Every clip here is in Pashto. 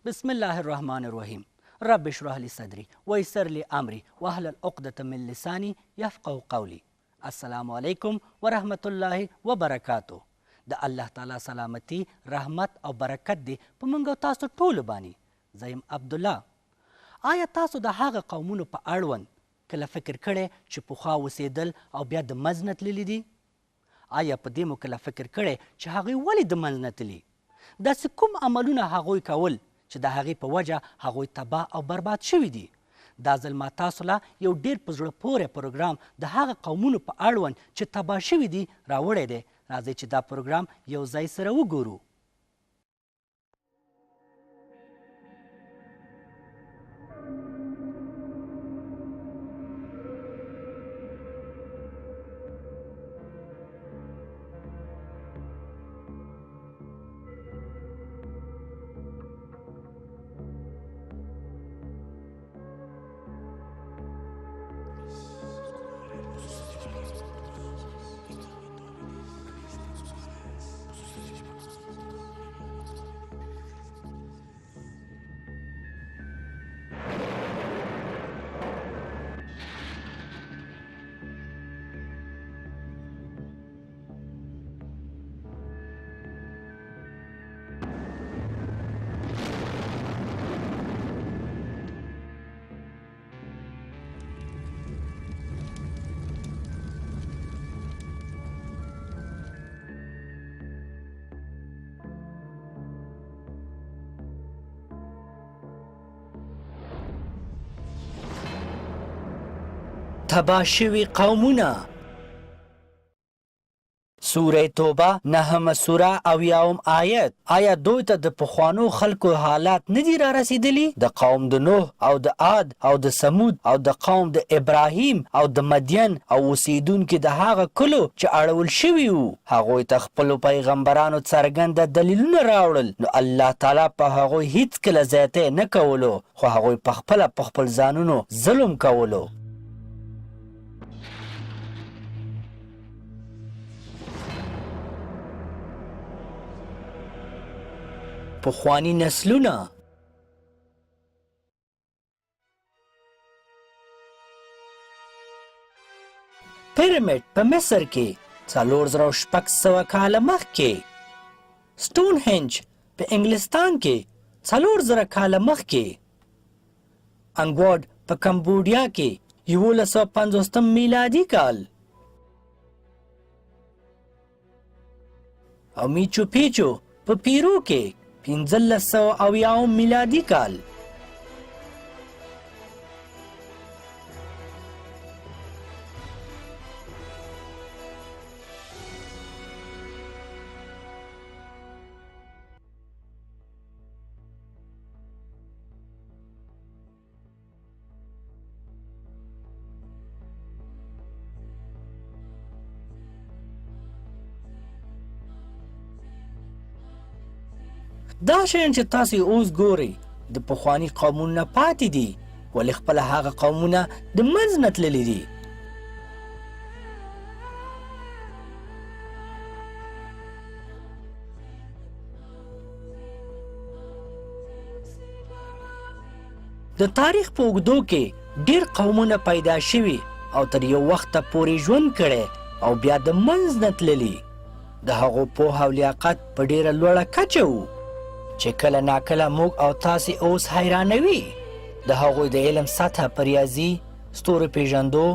بسم الله الرحمن الرحیم رب اشرح لي صدري ويسر لي امري واحلل عقدة من لساني يفقهوا قولي. السلام علیکم ورحمت الله وبرکاتو. د الله تعالی سلامتی، رحمت او برکت دې په موږ او تاسو ټولو باندې. زه یم عبدالله. آیا تاسو د هغه قومونو په اړوند کله فکر کړی چې پخوا اوسېدل او بیا د منځ نه تللي دي؟ آیا په دې مو کله فکر کړی چې هغوی ولې د منځ نه تللي؟ داسې کوم عملونه هغوی کول چې د هغې په وجه هغوی تباه او برباد شوي دي؟ دا ځل ما تاسو له یو ډیر په زړه پورې پروګرام د هغه قومونو په اړوند چې تباه شوي دي راوړی دی. راځئ چې دا پروګرام یو ځای سره وګورو. تباه شوي قومونه. سوره توبه، نهمه سوره، اویاوم آیت. آیا دوی ته د پخوانو خلکو حالات نه دي رارسېدلي؟ د قوم د نوح او د عاد او د ثمود او د قوم د ابراهیم او د مدین او اوسېدونکي د هغه کلو چې اړول شوي وو. هغوی ته خپلو پیغمبرانو څرګند دلیلونه راوړل، نو الله تعالی په هغوی هیڅکله زیاتی نه کولو، خو هغوی پخپله په خپل ځانونو ظلم کولو. پخواني نسلونه. پیرامید په مصر کې 4600 کاله مخکې، سټون هنج په انګلستان کې 4000 کاله مخکې، انګوارډ په کمبوډیا کې 1150 میلادي کال، او میچو پیچو په پیرو کې 1570 میلادي کال. دا شیان چې تاسو یې اوس ګورئ د پخواني قومونو نه پاتې دي، ولې خپله هغه قومونه د منځ نه تللي دي. د تاریخ په اوږدو کې ډیر قومونه پیدا شوي او تر یو وخته پورې ژوند کړی او بیا د منځ نه تللي. د هغو پوهه او لیاقت په ډیره لوړه کچه وو چې کله ناکله موږ او تاسې اوس حیرانوي. د هغوی د علم سطح په ریاضي، ستورو پیژندو،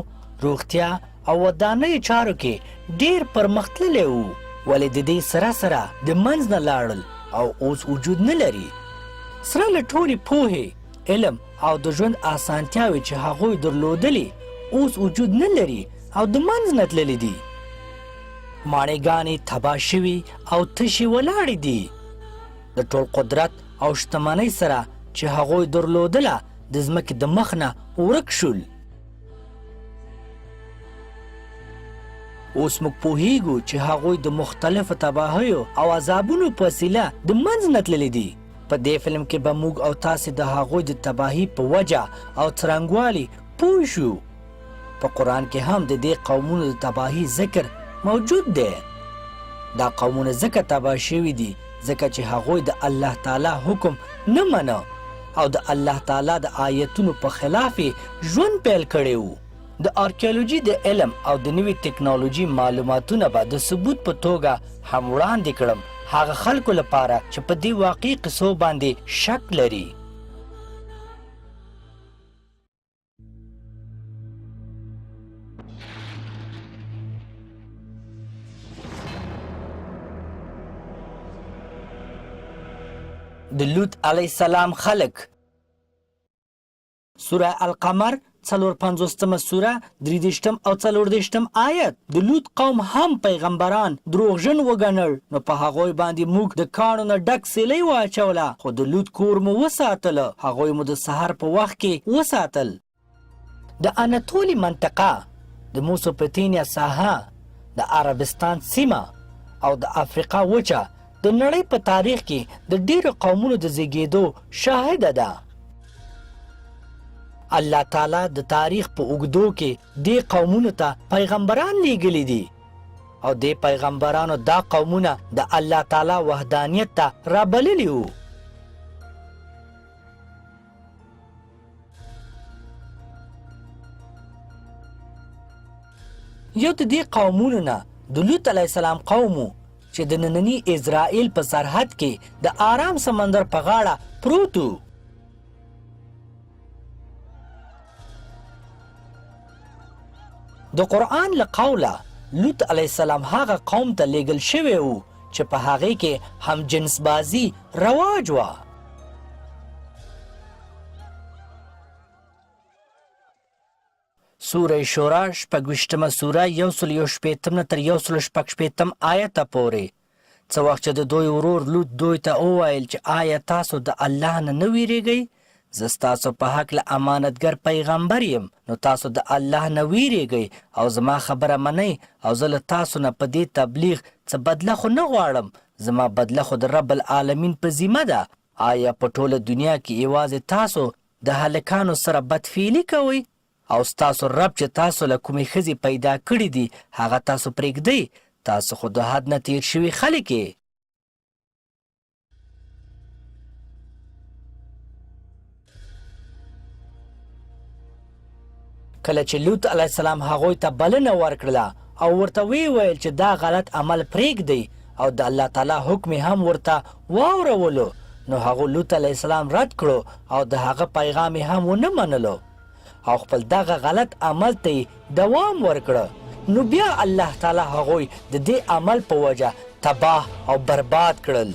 روغتیا او ودانیو چارو کې ډیر پرمختللی وو، ولې د دې سره سره د منځ نه لاړل او اوس وجود نه لري. سره له ټولې پوهې، علم او د ژوند اسانتیاوې چې هغوی درلودلې اوس وجود نه لري او د منځ نه تللي دي. ماڼۍ ګانې تباه شوي او تشې ولاړې دي. د ټول قدرت او شتمنۍ سره چې هغوی درلودله د ځمکې د مخ نه ورک شول. اوس موږ پوهیږو چې هغوی د مختلفو تباهیو او عذابونو په وسیله د منځ نه تللي دي. په دې فلم کې به موږ او تاسې د هغوی د تباهي په وجه او څرنګوالي پوه شو. په قرآن کې هم د دې قومونو د تباهي ذکر موجود دی. دا قومونه ځکه تباه شوي دي ځکه چې هغوی د الله تعالی حکم نه منه او د الله تعالی د آیتونو په خلاف یې ژوند پیل کړی و. د آرکیولوژي د علم او د نوي تکنالوژي معلوماتونه به د ثبوت په توګه هم وړاندې کړم هغه خلکو لپاره چې په دې واقعي قصو باندې شک لري. د لوط علیه السلام خلک. سوره القمر 54 سوره، 33 او 34 آیت. د لوط قوم هم پیغمبران دروغژن وګڼل، نو په هغوی باندې موږ د کاڼو نه ډک سیلۍ واچوله، خو د لوط کور مو وساتله، هغوی مو د سحر په وخت کې وساتل. د اناتولي منطقه، د موسوپوتینیا ساحه، د عربستان سیمه او د افریقا وچه د نړۍ په تاریخ کې د ډیرو قومونو د زیږیدو شاهده ده. الله تعالی د تاریخ په اوږدو کې دې قومونو ته پیغمبران لیږلي دي او دې پیغمبرانو دا قومونه د الله تعالی وحدانیت ته رابللي وو. یو د دې قومونو نه د لوط علیه السلام قوم و چې د ننني اسرائیل په سرحد کې د آرام سمندر په غاړه پروت و. د قرآن له قوله لوط علیه السلام هغه قوم ته لیږل شوی و چې په هغې کې همجنسبازي رواج وه. سوره شورا 26 سوره 161 نه تر 166 آیته پورې. څه وخت چې د دوی ورور لوط دوی ته وویل چې آیا تاسو د الله نه نه ویریږئ؟ زه ستاسو په هکله امانتګر پیغمبر یم، نو تاسو د الله نه ویریږئ او زما خبره منئ، او زه له تاسو نه په دې تبلیغ څه بدله خو نه غواړم، زما بدله خو د رب العالمین په ذمه ده. آیا په ټوله دنیا کې یوازې تاسو د هلکانو سره بدفعلي کوئ؟ او ستاسو رب چې تاسو له کومې ښځې پیدا کړي دي هغه تاسو پرېږدئ؟ تاسو خو د حد نه تېر شوي خلک یې. کله چې لوط علیه السلام هغوی ته بلنه ورکړله او ورته ویې ویل چې دا غلط عمل پرېږدئ او د الله تعالی حکم یې هم ورته واورولو، نو هغو لوط علیه السلام رد کړو او د هغه پیغام یې هم ونه منلو او خپل دغه غلط عمل ته یې دوام ورکړ، نو بیا الله تعالی هغوی د دې عمل په وجه تباه او برباد کړل.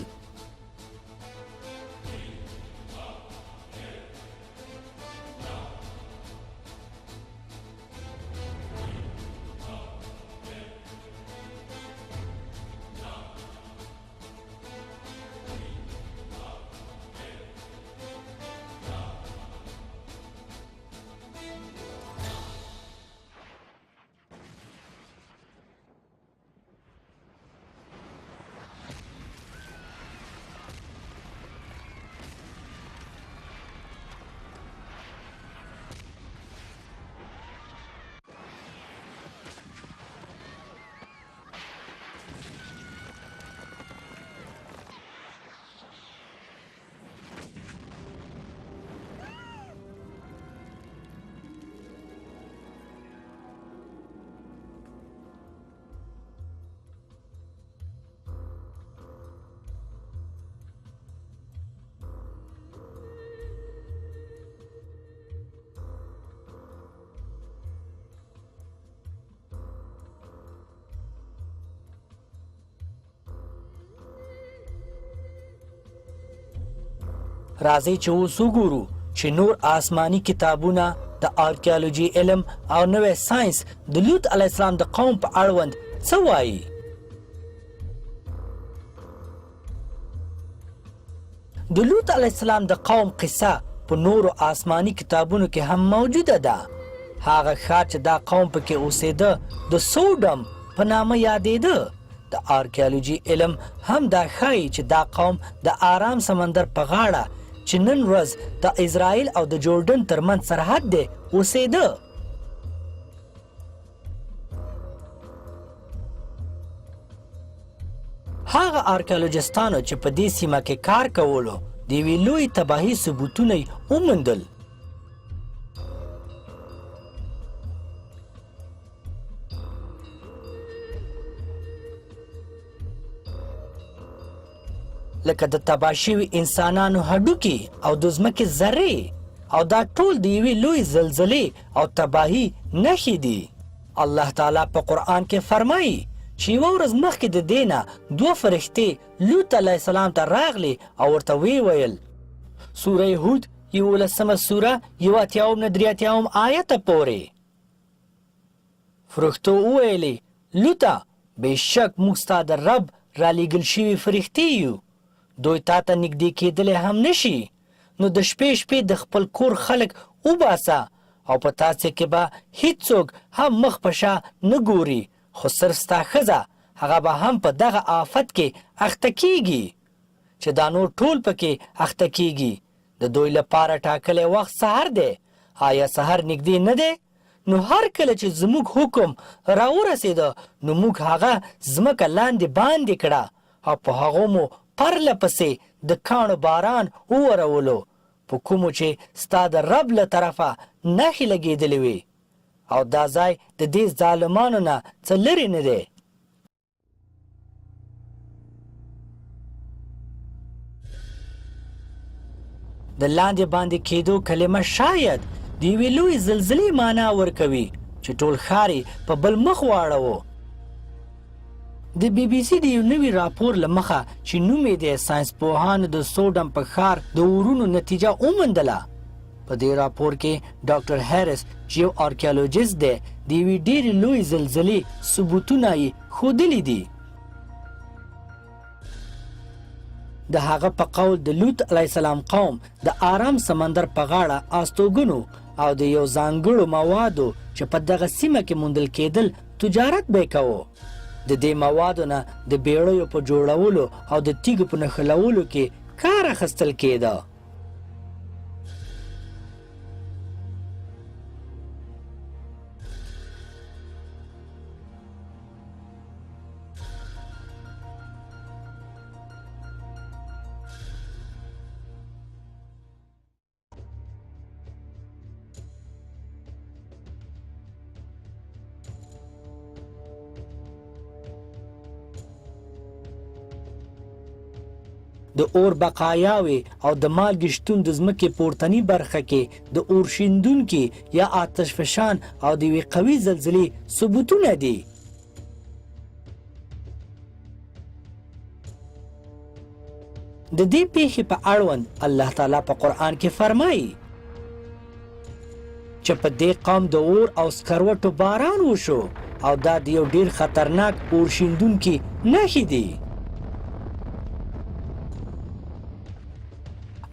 راځئ چې اوس وګورو چې نور آسماني کتابونه، د آرکیالوجي علم او نوی ساینس د لوط علیه السلام د قوم په اړوند څه وایي. د لوط علیه السلام د قوم قصه په نورو آسماني کتابونو کې هم موجوده ده. هغه ښار چې دا قوم پکې اوسېده د سوډم په نامه یادېده. د آرکیالوجي علم هم دا ښایي چې دا قوم د آرام سمندر په غاړه چې نن ورځ د اسرائیل او د جورډن ترمنځ سرحد دی اوسېده. هغه آرکیولوجستانو چې په دې سیمه کې کار کولو، د یوې لویې تباهي ثبوتونه یې وموندل. لکه د تباه شوي انسانانو هډوکي او د ځمکې ذرې، او دا ټول د یوې لویې زلزلې او تباهي نښې دي. الله تعالی په قرآن کې فرمایي چې یوه ورځ مخکې د دې نه دوه فرښتې لوط علیه السلام ته راغلې او ورته ویې ویل، سوره هود یولسمه سوره یو اتیاوم نه درې اتیاوم آیته پورې. فرښتو وویلې، لوطه! بېشک موږ ستا د رب رالېږل شوي فرښتې یو، دوی تا ته نږدې کېدلی هم نه شي، نو د شپې شپې د خپل کور خلک وباسه او په تاسې کې به هیڅوک هم مخ په شا نه ګوري، خو صرف ستا ښځه، هغه به هم په دغه آفت کې اخته کېږي، چې دا نور ټول پکې اخته کېږي، د دوی لپاره ټاکلی وخت سهار دی، آیا سهار نږدې نه دی؟ نو هر کله چې زموږ حکم راورسېده نو موږ هغه ځمکه لاندې باندې کړه او په هغو مو پرله پسې د کاڼو باران وورولو په کومو چې ستا د رب له طرفه نښې لګېدلې وې او دا ځای د دې ظالمانو نه څه لرې نه دی. د لاندې باندې کېدو کلمه شاید د یوې لویې زلزلې معنا ورکوي چې ټول ښار یې په بل مخ واړوه. د بي بي سي د یو نوي راپور له مخه چې نوم یې دی ساینس پوهانو د سوډم په ښار د اورونو نتیجه وموندله. په دې راپور کې ډاکټر هریس چې یو آرکیالوجیست دی د یوې ډېرې لویې زلزلې ثبوتونه یې ښودلي دي. د هغه په قول د لوط علیه السلام قوم د آرام سمندر په غاړه استوګنو او د یو ځانګړو موادو چې په دغه سیمه کې موندل کېدل تجارت به یې کاوه. د دې موادو نه د بیړیو په جوړولو او د تیږو په نښلولو کې کار اخیستل کېده. د اور بقایاوې او د مالګې شتون د ځمکې پورتني برخه کې د اور شیندونکي یا آتشفشان او د یوې قوي زلزلې ثبوتونه دي. د دې پیښې په اړوند الله تعالی په قرآن کې فرمایي چې په دې قوم د اور او سکروټو باران وشو او دا د یو ډیر خطرناک اور شیندونکي نښې دي.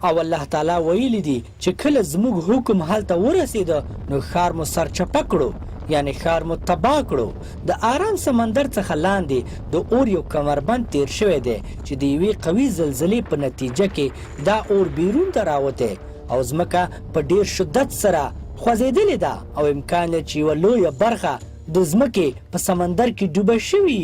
او الله تعالی ویلي دي چې کله زموږ حکم هلته ورسېده نو ښار مو سرچپه کړو، یعنې ښار مو تباه کړو. د آرام سمندر څخه لاندې د اور یو کمربند تیر شوی دی چې د یوې قوي زلزلې په نتیجه کې دا اور بیرون ته راوتی او ځمکه په ډیر شدت سره خوځېدلې ده او امکان لري چې یوه لویه برخه د ځمکې په سمندر کې ډوبه شوي.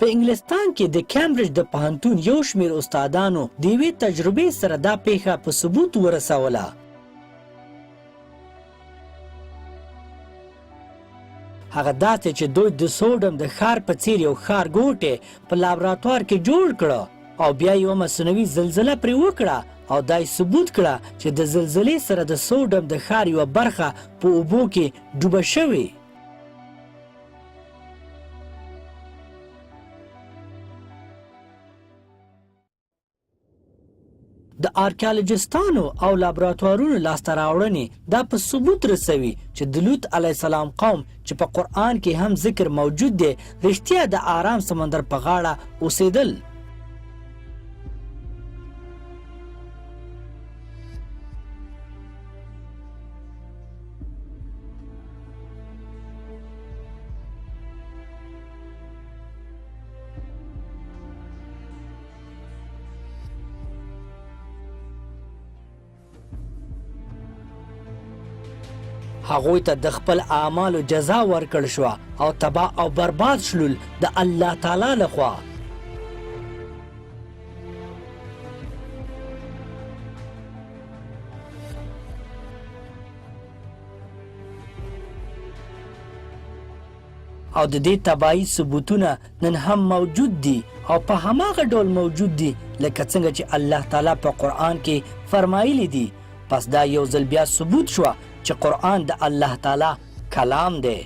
په انګلستان کې د کمبریج د پوهنتون یو شمېر استادانو د یوې تجربې سره دا پیښه په ثبوت ورسوله. هغه داسې چې دوی د سوډم د ښار په څیر یو ښارګوټی په لابراتوار کې جوړ کړ او بیا یوه مصنوعي زلزله پرې وکړه او دا یې ثبوت کړه چې د زلزلې سره د سوډم د ښار یوه برخه په اوبو کې ډوبه شوې. د آرکیالوجستانو او لابراتوارونو لاسته راوړنې دا په ثبوت رسوي چې د لوط علیه السلام قوم چې په قرآن کې هم ذکر موجود دی، رښتیا د آرام سمندر په غاړه اوسېدل. هغوی ته د خپل اعمالو جزا ورکړ شوه او تباه او برباد شلول د الله تعالی لخوا. او د دې تباهي ثبوتونه نن هم موجود دي او په هماغه ډول موجود دي لکه څنګه چې الله تعالی په قرآن کې فرمایلي دي. پس دا یو ځل بیا ثبوت شوه چې قرآن د الله تعالی کلام دی.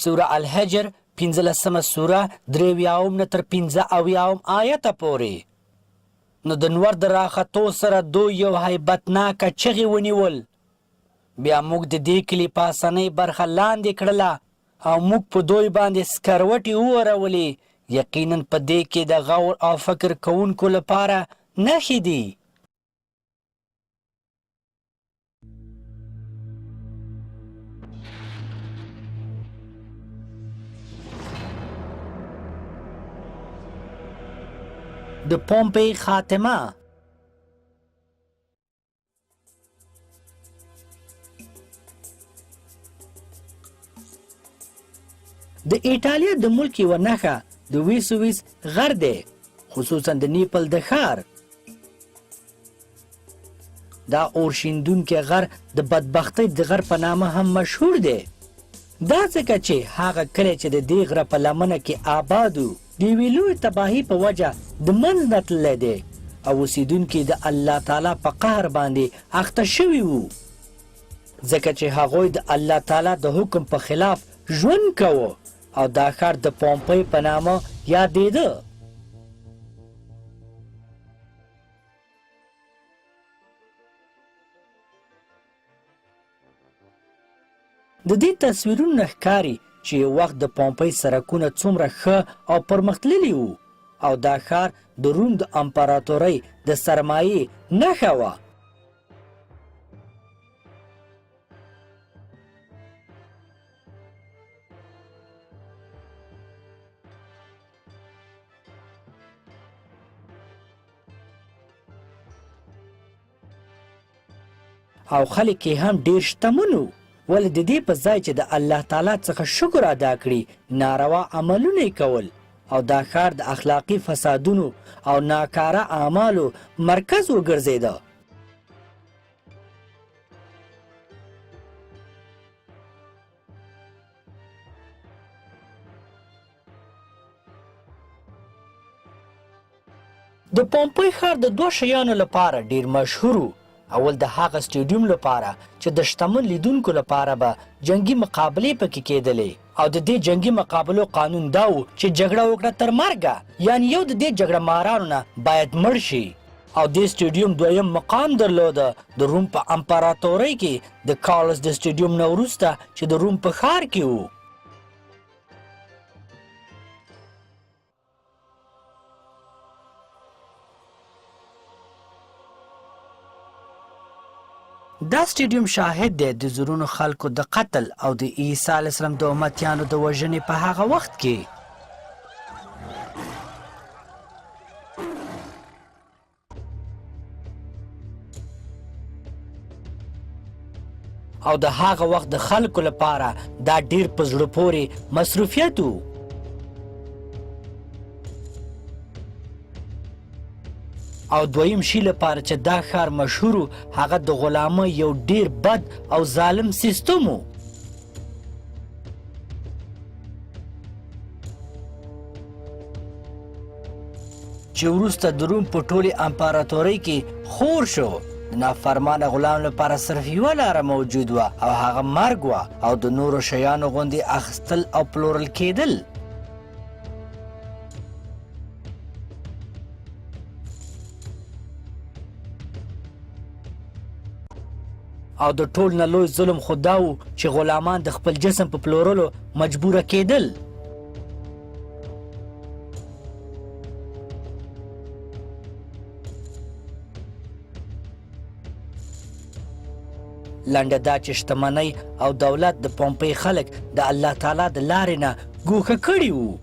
سوره الحجر پنځلسمه سوره درېویاوم نه تر پنځه اویاوم آیته پورې. نو د نور د راختو سره دوی یو هیبتناکه چغې ونیول. بیا موږ د دې کلي پاسنۍ برخه لاندې کړله او موږ په دوی باندې سکروټې وورولې، یقینا په دې کې د غور او فکر کوونکو لپاره نښې دي. د پومپي خاتمه. د ایټالیا د ملک یوه نښه د ویسویس غر دی، خصوصا د نیپل د ښار. دا اور شیندونکی غر د بدبختۍ د غر په نامه هم مشهور دی، دا ځکه چې هغه کلی چې د دې غره په لمنه کې آباد و د یوې لویې تباهي په وجه د منځ نه تللی دی او اوسیدونکي د الله تعالی په قهر باندې اخته شوي وو، ځکه چې هغوی د الله تعالی د حکم په خلاف ژوند کاوه او دا ښار د پومپۍ په نامه یادېده. د دې تصویرونو نه ښکاري چې یو وخت د پومپۍ سرکونه څومره ښه او پرمختللي وو او دا ښار د روم د امپراتورۍ د سرمایې نښه وه. او خلک یې هم ډیر شتمن وو، ولې د دې په ځای چې د الله تعالی څخه شکر ادا کړي ناروا عملونه یې کول او دا ښار د اخلاقي فسادونو او ناکاره اعمالو مرکز وګرځېده. د پومپۍ ښار د دوه شیانو لپاره ډیر مشهور و. اول د هغه سټیډیوم لپاره چې د شتمن لیدونکو لپاره به جنګي مقابلې پکې کېدلې او د دې جنګي مقابلو قانون دا و چې جګړه وکړه تر مرګه، یعنی یو د دې جګړه مارانو نه باید مړ شي. او دې سټیډیوم دویم مقام درلوده د روم په امپراتورۍ کې د کارلس د سټیډیوم نه وروسته چې د روم په ښار کې و. دا سټیډیوم شاهد دی د زرونو خلکو د قتل او د عیسی علیه السلام د امتیانو د وژنې په هغه وخت کې. او د هغه وخت د خلکو لپاره دا ډیر په زړه پورې مصروفیت و. او دویم شي لپاره چې دا ښار مشهور و، هغه د غلامۍ یو ډیر بد او ظالم سیستم و. چې وروسته د روم په ټولې امپراتورۍ کې خور شو. د نافرمانه غلام لپاره صرف یوه لاره موجود وه او هغه مرګ وه، او د نورو شیانو غوندې اخیستل او پلورل کېدل. او د ټول نه لوی ظلم خو دا و چې غلامان د خپل جسم په پلورلو مجبوره کېدل. لنډه دا چې شتمنۍ او دولت د پومپۍ خلک د الله تعالی د لارې نه ګوښه کړي وو،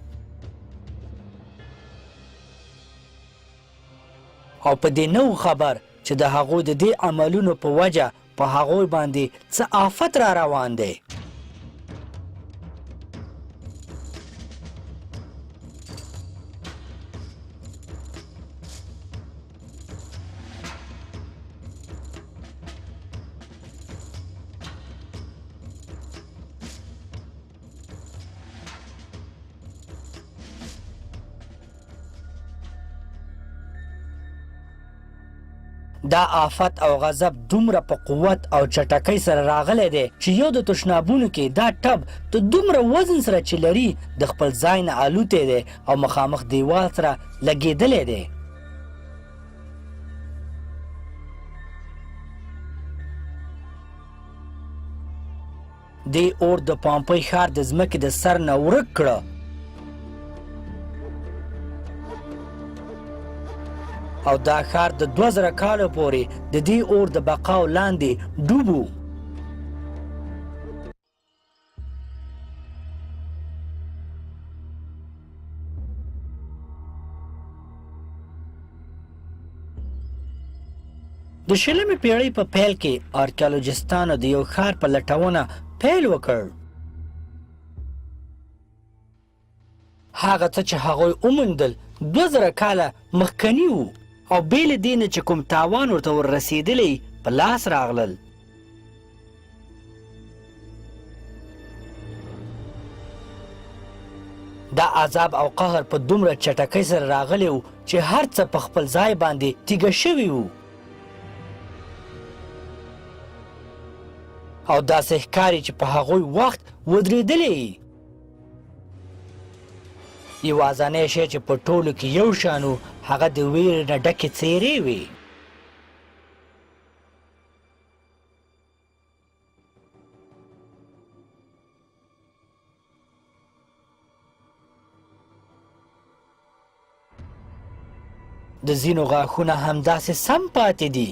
او په دې نه وو خبر چې د هغوی د دې عملونو په وجه په هغوی باندې څه آفت را روان دی. دا آفت او غضب دومره په قوت او چټکۍ سره راغلی دی چې یو د تشنابونو کې دا ټب د دومره وزن سره چې لري د خپل ځای نه الوتی دی او مخامخ دیوال سره لګېدلی دی. دې اور د پامپۍ ښار د ځمکې د سر نه ورک کړه. او دا ښار د 2000 کالو پورې د دې اور د بقاو لاندې ډوب و. د شلمې پیړۍ په پیل کې آرکیالوجستانو د یو ښار په لټونه پیل وکړ. هغه څه چې هغوی وموندل 2000 کاله مخکني وو او بې له دې نه چې کوم تاوان ورته ور رسېدلی په لاس راغلل. دا عذاب او قهر په دومره چټکۍ سره راغلی و چې هر څه په خپل ځای باندې تیږه شوي وو، او داسې ښکاري چې په هغوی وخت ودرېدلی. یوازنی شی چې په ټولو کې یو شان و هغه د ویرې نه ډکې څیرې وې. د ځینو غاښونه همداسې سم پاتې دي.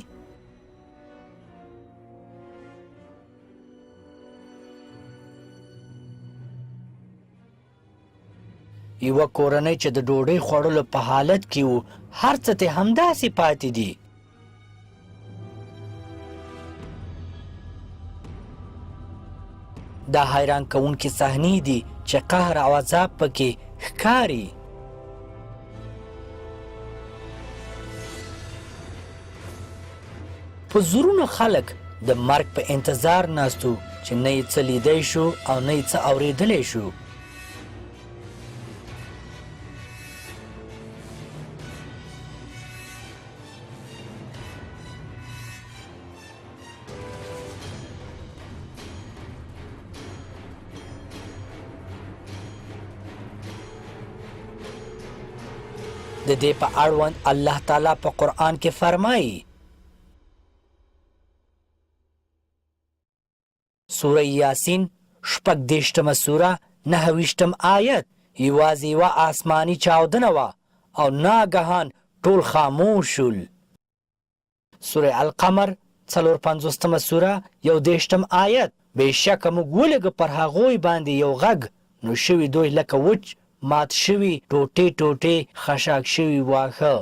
یوه کورنۍ چې د ډوډۍ خوړلو په حالت کې وو، هر څه ترې همداسې پاتې دي. دا حیران کوونکې صحنې دي چې قهر او عذاب پکې ښکاري. په زرونو خلک د مرګ په انتظار ناست وو چې نه یې څه لیدی شو او نه یې څه اورېدلی شو. د دې په اړوند الله تعالی په قرآن کې فرمایي، سوره یاسین 36مه سوره 29 آیت، یوازې یوه آسماني چاودنه وه او ناګهان ټول خاموش شول. سوره القمر 54مه سوره 31 آیت، بېشکه موږ ولېږه پر هغوی باندې یو غږ، نو شوي دوی لکه وچ مات شوي ټوټې ټوټې خشاک شوي واښه.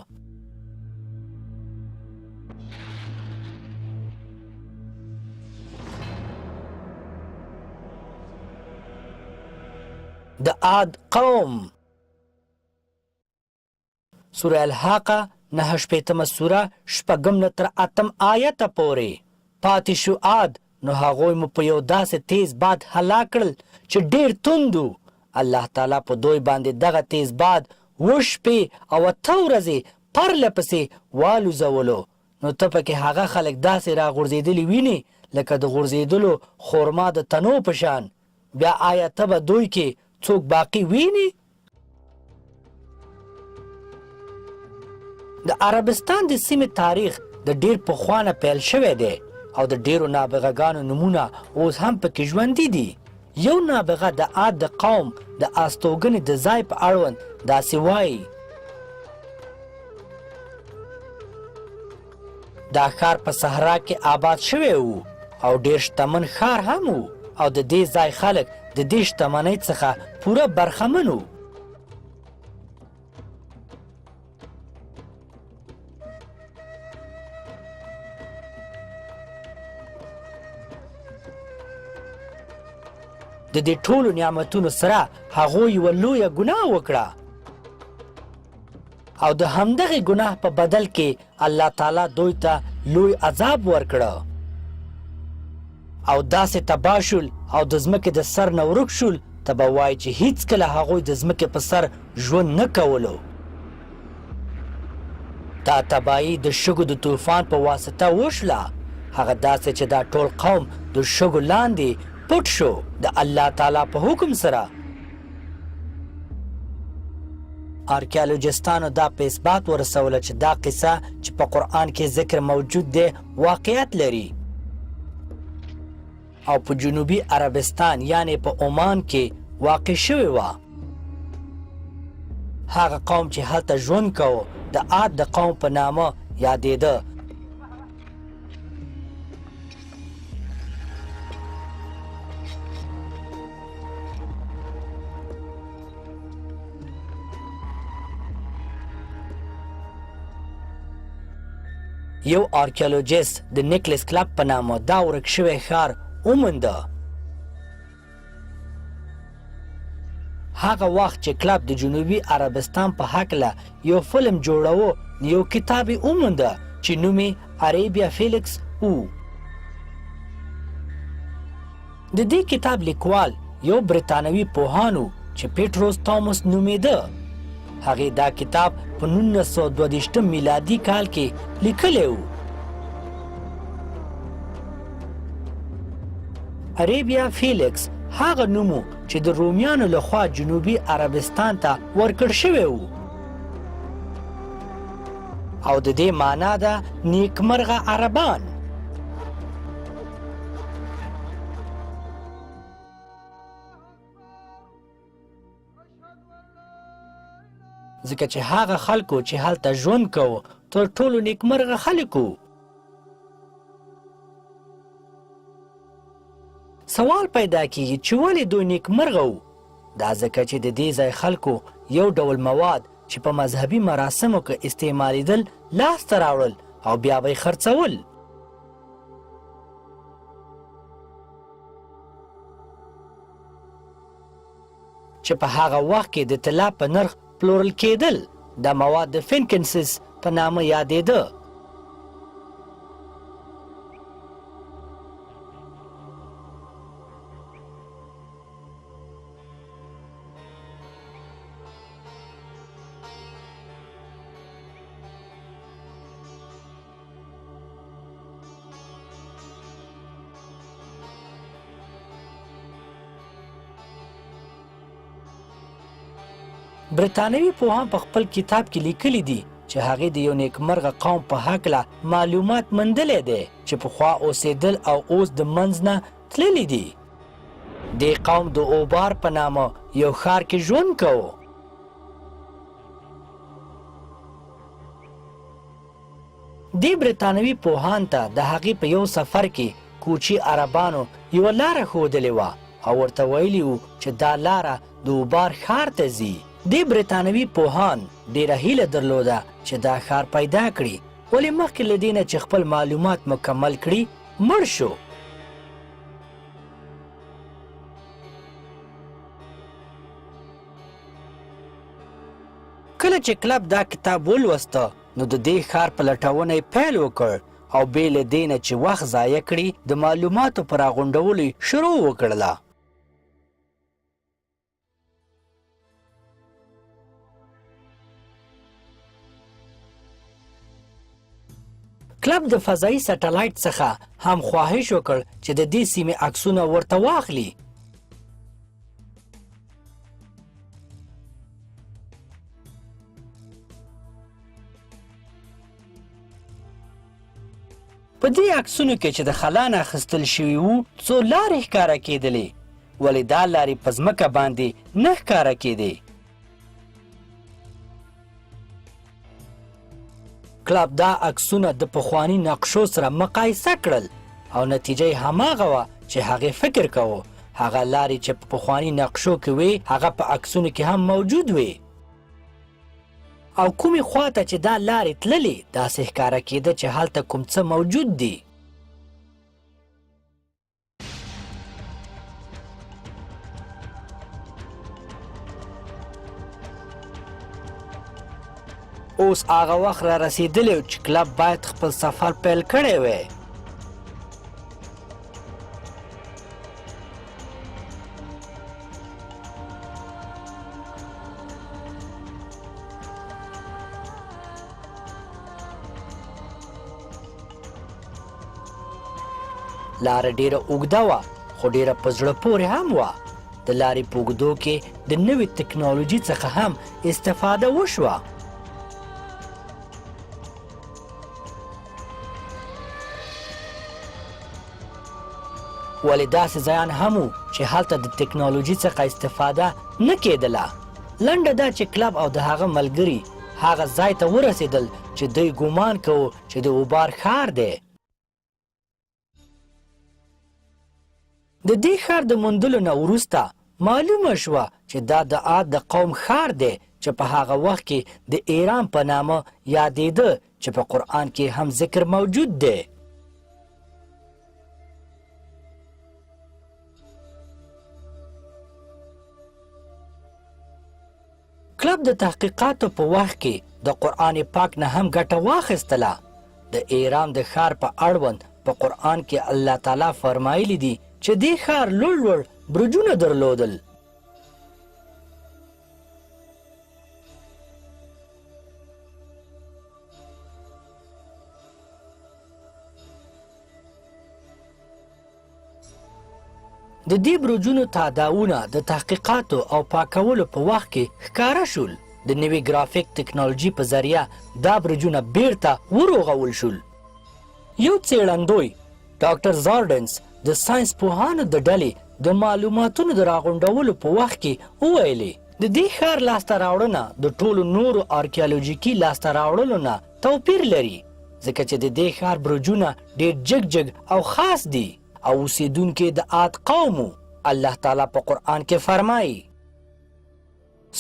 د عاد قوم. سوره الحاقه 69مه سوره شپږم نه تر اتم آیته پورې. پاتې شو عاد، نو هغوی مو په یو داسې تیز باد هلاک کړل چې ډیر توند و. الله تعالی په دوی باندې دغه تیز باد اووه شپې او اته ورځې پرله پسې والوزولو، نو ته پکې هغه خلک داسې راغورځېدلي وینې لکه د غورځېدلو خورما د تنو په شان. بیا آیا ته به دوی کې څوک باقي وینې؟ د عربستان د سیمې تاریخ د ډیر پخوا نه پیل شوی دی او د ډیرو نابغه ګانو نومونه اوس هم پکې ژوندي دي. یو نابغه د عاد د قوم د استوګنې د ځای په اړوند داسې وایي: دا ښار په صحرا کې آباد شوی و او ډیر شتمن ښار هم و او د دې ځای خلک د دې شتمنۍ څخه پوره برخمن وو. د دې ټولو نعمتونو سره هغوی یوه لویه ګناه وکړه او د همدغې ګناه په بدل کې الله تعالی دوی ته لوی عذاب ورکړه او داسې تباه شول او د ځمکې د سر نه ورک شول، ته به وایې چې هیڅکله هغوی د ځمکې په سر ژوند نه کولو. دا تباهي د شګو د طوفان په واسطه وشوله، هغه داسې چې دا ټول قوم د شګو لاندې پټ شو د الله تعالی په حکم سره. آرکیالوجستانو دا په اثبات ورسوله چې دا قصه چې په قرآن کې ذکر موجود دی واقعیت لري او په جنوبي عربستان یعنې په عمان کې واقع شوې وه. هغه قوم چې هلته ژوند کاوه د عاد د قوم په نامه یادېده. یو آرکیولوژیست د نیکلس کلب په نامه دا ورک شوی ښار ومونده. هغه وخت چې کلب د جنوبي عربستان په هکله یو فلم جوړاوه، نو یو کتاب یې ومونده چې نوم یې عربیا فیلیکس و. د دې کتاب لیکوال یو بریتانوي پوهان و چې پیټروس تاموس نومېده. هغې دا کتاب په 1922 میلادي کال کې لیکلی و. عربیا فیلیکس هغه نوم و چې د رومیانو لخوا جنوبي عربستان ته ورکړ شوی و او د دې معنا ده نیکمرغه عربان. ځکه چې هغه خلکو چې هلته ژوند کوو تر ټولو نیکمرغه خلک وو. سوال پیدا کیږي چې ولې دوی نیکمرغه وو؟ دا ځکه چې د دې ځای خلکو یو ډول مواد چې په مذهبي مراسمو کې استعمالیدل لاسته راوړل او بیا به یې خرڅول. چې په هغه وخت کې د طلا په نرخ پلورل کېدل. دا مواد د فینکنسس په نامه یادېده. برېتانوي پوهان په خپل کتاب کې لیکلي دي چې هغې د یو نیکمرغه قوم په هکله معلومات موندلی دی چې پخوا اوسېدل او اوس د منځ نه تللي دي. دې قوم د اوبار په نامه یو ښار کې ژوند کاوه. دې بریتانوي پوهان ته د هغې په یو سفر کې کوچي عربانو یوه لاره ښودلې وه او ورته ویلي وو چې دا لاره د اوبار ښار ته ځي. دې بریتانوي پوهان ډېره هیله درلوده چې دا ښار پیدا کړي، ولې مخکې له دې نه چې خپل معلومات مکمل کړي، مړ شو. کله چې کلب دا کتاب ولوسته نو د دې ښار په لټونه یې پیل وکړ او بې له دې نه چې وخت ضایع کړي د معلوماتو په راغونډولو یې شروع وکړله. کلب د فضایي سټلایټ څخه هم خواهش وکړ چې د دې سیمې عکسونه ورته واخلي. په دې عکسونو کې چې د خلا نه اخیستل شوي وو څو لارې ښکاره کېدلې، ولې دا لارې په ځمکه باندې نه ښکاره کېدې. کلب دا عکسونه د پخواني نقشو سره مقایسه کړل او نتیجه یې هماغه وه چې هغې فکر کاوه. هغه لارې چې په پخواني نقشو کې وې هغه په عکسونو کې هم موجود وې او کومې خوا ته چې دا لارې تللې داسې ښکاره کېده چې هلته کوم څه موجود دي. اوس هغه وخت را رسېدلی چې کلب باید خپل سفر پیل کړی وی. لاره ډیره اوږده وه خو ډیره په زړه پورې هم وه. د لارې په اوږدو کې د نوې تکنالوژي څخه هم استفاده وشوه. ولې داسې ځایان هم وو چې هلته د تکنالوژي څخه استفاده نه کېدله. لنډه دا چې کلب او د هغه ملګري هغه ځای ته ورسېدل چې دوی ګومان کوو چې د اوبار ښار دی. د دې ښار د موندلو نه وروسته معلومه شوه چې دا د عاد د قوم ښار دی چې په هغه وخت کې د ایران په نامه یادېده چې په قرآن کې هم ذکر موجود دی. کلب د تحقیقاتو په وخت کې د قرآن پاک نه هم ګټه واخیستله. د ایران د ښار په اړوند په قرآن کې الله تعالی فرمایلي دي چې دې ښار لوړ لوړ برجونه درلودل. د دې برجونو تاداوونه د تحقیقاتو او پاکولو په وخت کې ښکاره شول. د نوي ګرافیک تکنالوژي په ذریعه دا برجونه بیرته وروغول شول. یو څېړندوی ډاکټر زارډنس د ساینس پوهانو د ډلې د معلوماتونو د راغونډولو په وخت کې وویلې، د دې ښار لاسته راوړنه د ټولو نورو آرکیالوژیکي لاسته راوړنو نه توپیر لري، ځکه چې د دې ښار برجونه ډېر جګ جګ او خاص دي او اوسېدونکي د عاد قوم وو. الله تعالی په قرآن کې فرمایي.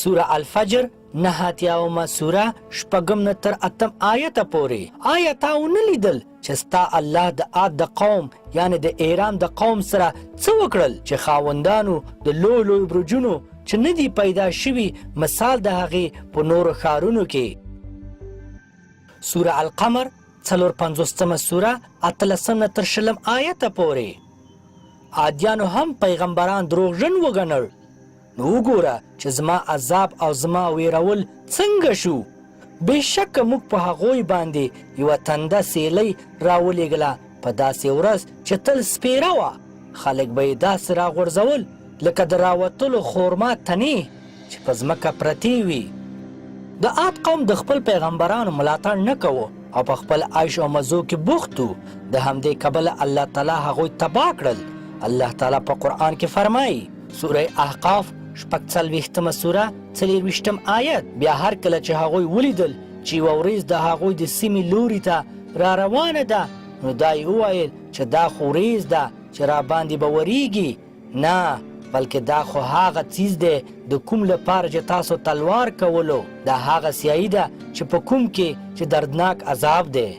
سوره الفجر 89 سوره شپږم نه تر اتم آیته پورې. آیا تا ونه لیدل چې ستا الله د عاد د قوم یعنی د ایران د قوم سره څه وکړل چې خاوندانو د لوی لوی برجونو چې نه دي پیدا شوي مثال د هغې په نورو ښارونو کې. سوره القمر 54 سوره 18 نه تر 20 آیته پورې. عادیانو هم پیغمبران دروغجن وګڼل، نو وګوره چې زما عذاب او زما ویرول څنګه شو. بېشکه موږ په هغوی باندې یوه تنده سیلۍ راولېږله په داسې ورځ چې تل سپیره وه. خلک به یې داسې راغورځول لکه د راوتلو خورما تنې چې په ځمکه پرتې وي. د عاد قوم د خپل پیغمبرانو ملاتړ نه کوو او په خپل عیش او مزو کې بوخت وو، د همدې کبله الله تعالی هغوی تباه کړل. الله تعالی په قرآن کې فرمایي، سوره احقاف 46 سوره 24 آیت: بیا هر کله چې هغوی ولیدل چې یوه ورېځ د هغوی د سیمې لوري ته را روانه ده، نو دا یې وویل چې دا خو ورېځ ده چې را باندې به وریږي. نه، بلکې دا خو هغه څیز دی د کوم لپاره چې تاسو تلوار کولو، دا هغه سیاهي ده چې په کوم کې چې دردناک عذاب دی.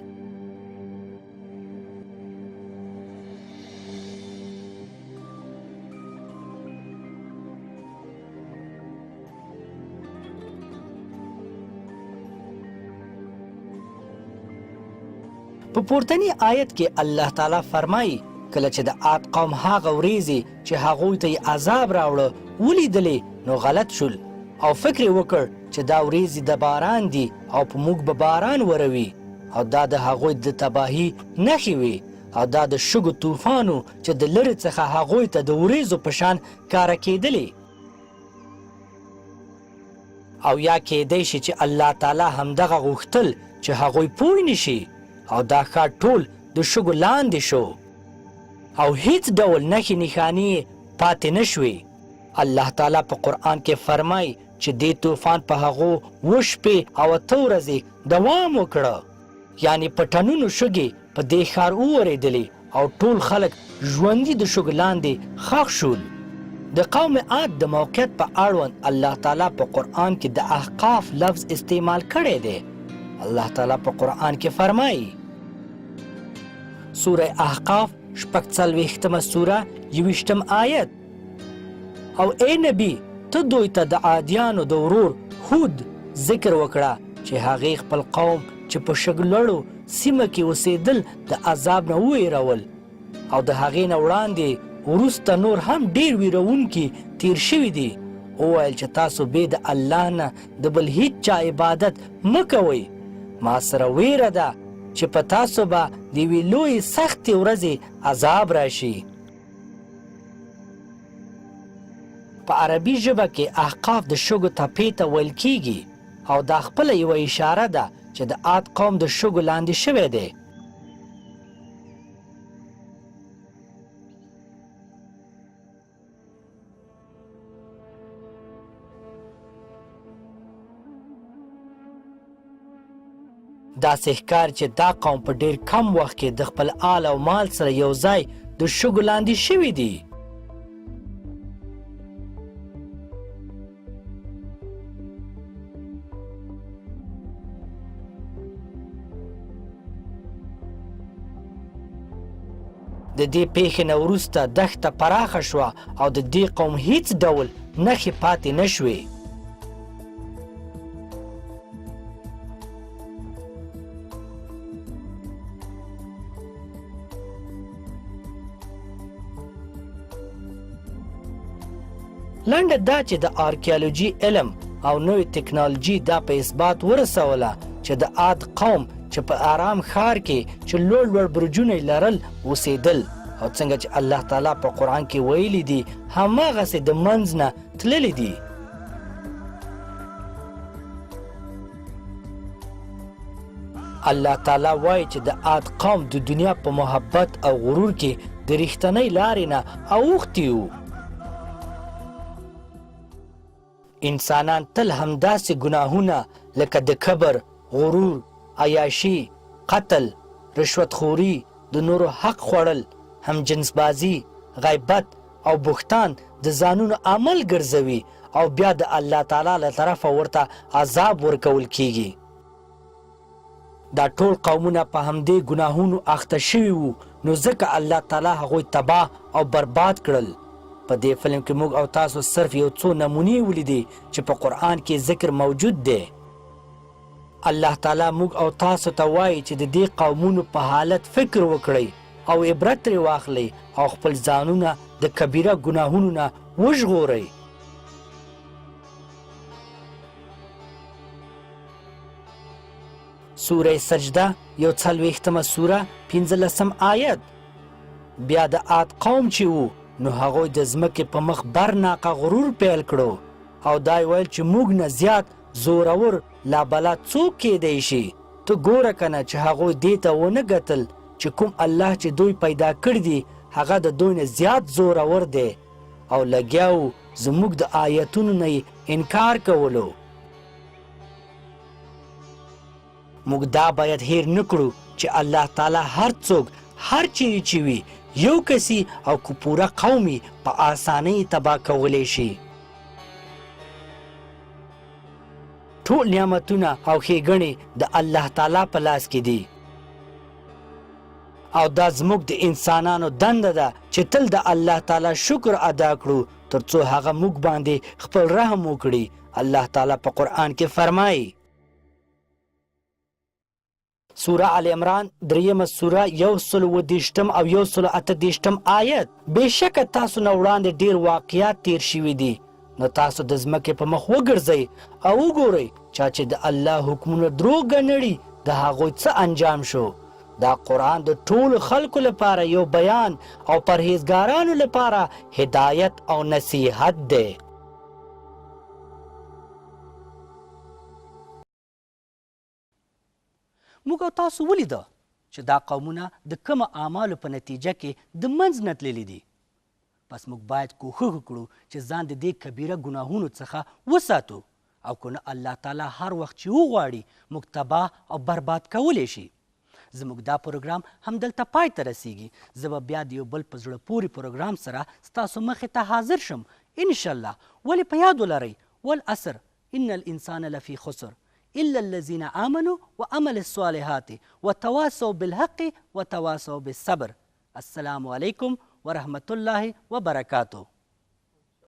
په پورتني آیت کې الله تعالی فرمایي، کله چې د عاد قوم هغه ورېځې چې هغوی ته یې عذاب راوړه ولیدلې نو غلط شول او فکر یې وکړ چې دا ورېځې د باران دي او په موږ به باران وروي او دا د هغوی د تباهي نښې وې او دا د شګو طوفان و چې د لرې څخه هغوی ته د ورېځو په شان ښکاره کېدلې. او یا کېدای شي چې الله تعالی همدغه غوښتل چې هغوی پوه نه شي او دا ښار ټول د شګو لاندې شو او هیڅ ډول نښې نښانې یې پاتې نه شوې. الله تعالی په قرآن کې فرمایي چې دې طوفان په هغو اووه شپې او اته ورځې دوام وکړه، یعنې په ټنونو شګې په دې ښار وورېدلې او ټول خلک ژوندي د شګو لاندې ښخ شول. د قوم عاد د موقعیت په اړوند الله تعالی په قرآن کې د احقاف لفظ استعمال کړی دی. الله تعالی په قرآن کې فرمایي. سوره احقاف 46 سوره 21 آیت. او ای نبی ته دوی ته د عادیانو د ورور هود ذکر وکړه چې هغې خپل قوم چې په شګلړو سیمه کې اوسېدل د عذاب نه وویرول او د هغې نه وړاندې وروسته نور هم ډیر ویرونکي تیر شوي دي. وویل چې تاسو بې د الله نه د بل هیڅ چا عبادت مه کوئ، ما سره ویره ده چې په تاسو به د یوې لویې سختې ورځې عذاب راشي. په عربي ژبه کې احقاف د شګو تپې ته ویل کیږي او دا خپله یوه اشاره ده چې د عاد قوم د شګو لاندې شوی دی. داسې ښکاري چې دا قوم په ډیر کم وخت کې د خپل آل او مال سره یو ځای د شګو لاندې شوي دي. د دې پیښې نه وروسته دښته پراخه شوه او د دې قوم هیڅ ډول نښې پاتې نه شوې. لنډه دا چې د آرکیالوجي علم او نوې تکنالوجي دا په اثبات ورسوله چې د عاد قوم چې په آرام ښار کې چې لوړ لوړ برجونه یې لرل اوسېدل او څنګه چې الله تعالی په قرآن کې ویلي دي هماغسې د منځ نه تللي دي. الله تعالی وایي چې د عاد قوم د دنیا په محبت او غرور کې د رښتنۍ لارې نه اوښتي وو. انسانان تل همداسې ګناهونه لکه د کبر، غرور، عیاشي، قتل، رشوت خوري، د نورو حق خوړل، همجنسبازي، غیبت او بهتان د ځانونو عمل ګرځوي او بیا د الله تعالی له طرفه ورته عذاب ورکول کیږي. دا ټول قومونه په همدې ګناهونو اخته شوي وو نو ځکه الله تعالی هغوی تباه او برباد کړل. په دې فلم کې موږ او تاسو صرف یو څو نمونې ولیدې چې په قرآن کې ذکر موجود دی. الله تعالی موږ او تاسو ته وایي چې د دې قومونو په حالت فکر وکړئ او عبرت ترې واخلئ او خپل ځانونه د کبیره ګناهونو نه وژغورئ. سوره سجده 41 سوره 15 آیت. بیا د عاد قوم چې وو نو هغوی د ځمکې په مخ برناقه غرور پیل کړو او دا یې ویل چې موږ نه زیات زورور لا بلا څوک کیدای شي. ته ګوره کنه چې هغوی دې ته ونه ګتل چې کوم الله چې دوی پیدا کړي دي هغه د دوی نه زیات زورور دی او لګیا وو زموږ د آیتونو نه یې انکار کولو. موږ دا باید هیر نه کړو چې الله تعالی هر څوک هر چیرې چې وي یو کسي او که پوره قوم یې په اسانۍ تباه کولی شي. ټول نعمتونه او ښېګڼې د الله تعالی په لاس کې دي او دا زموږ د انسانانو دنده ده چې تل د الله تعالی شکر ادا کړو ترڅو هغه موږ باندې خپل رحم وکړي. الله تعالی په قرآن کې فرمایي. سوره آل عمران دریمه سوره 137 او 138 آیت. بېشکه تاسو نه وړاندې ډېر واقعات تېر شوي دي، نو تاسو د ځمکې په مخ وګرځئ او وګورئ چا چې د الله حکمونه دروغ ګڼلي د هغوی څه انجام شو. دا قرآن د ټولو خلکو لپاره یو بیان او پرهیزګارانو لپاره هدایت او نصیحت دی. موږ او تاسو ولیده چې دا قومونه د کومو اعمالو په نتیجه کې د منځ نه تللي دي. پس موږ باید کوښښ وکړو چې ځان د دې کبیره ګناهونو څخه وساتو او که نه الله تعالی هر وخت چې وغواړي موږ تباه او برباد کولی شي. زموږ دا پروګرام همدلته پای ته رسیږي. زه به بیا د یو بل په زړه پورې پروګرام سره ستاسو مخې ته حاضر شم ان شاءالله. ولې په یاد ولرئ، والعصر ان الانسان لفی خسر الا الذین آمنوا وعملوا الصالحات وتواصوا بالحق وتواصوا بالصبر. السلام علیکم ورحمة الله وبرکاته.